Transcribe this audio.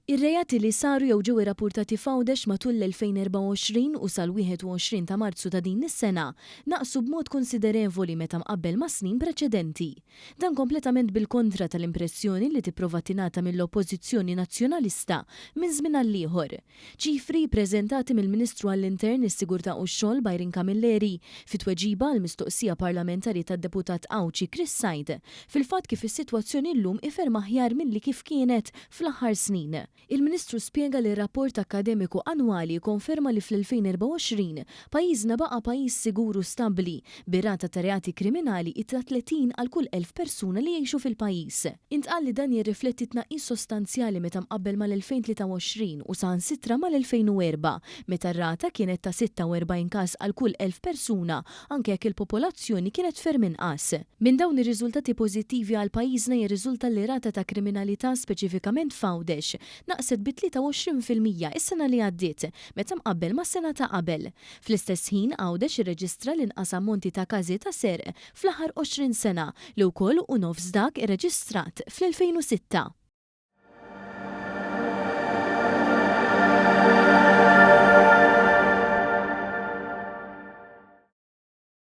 Ir-reati li saru jew ġew irrappurtati f'Għawdex matul l-2024 u sal-21 ta' Marzu ta' din is-sena naqsu b'mod konsiderevoli meta mqabbel mas-snin preċedenti. Dan kompletament bil-kontra tal-impressjoni li tipprova tingħata mill-Oppożizzjoni Nazzjonalista minn żmien għall-ieħor. Ċifri ppreżentati mill-Ministru għall-Intern, is-Sigurtà u x-Xogħol Byron Camilleri fi tweġiba għal mistoqsija parlamentari tad-Deputat Għawdxi Chris Said fil-fatt kif is-sitwazzjoni llum hi ferm aħjar milli kif kienet fl-aħħar snin. Il-Ministru spjega li r-rapport akkademiku annwali jikkonferma li fl-2024 pajjiżna baqa' pajjiż sigur u stabbli bir-rata ta' reati kriminali hi ta' 30 għal kull 1,000 persuna li jgħixu fil-pajjiż. Intqal li dan jirrifletti tnaqqis sostanzjali meta mqabbel mal-2023 u saħansitra mal-2004, meta r-rata kienet ta' 46 każ għal kull 1,000 persuna anke jekk il-popolazzjoni kienet ferm inqas. Minn dawn ir-riżultati pożittivi għal pajjiżna jirriżulta li rata ta' kriminalità speċifikament f'Għawdex naqset bi 23% is-sena li għaddiet meta mqabbel mas-sena ta' qabel. Fl-istess ħin Għawdex irreġistra l-inqas ammonti ta' każi ta' serq fl-aħħar 20 sena li wkoll hu nofs dak irreġistrat fl-2006.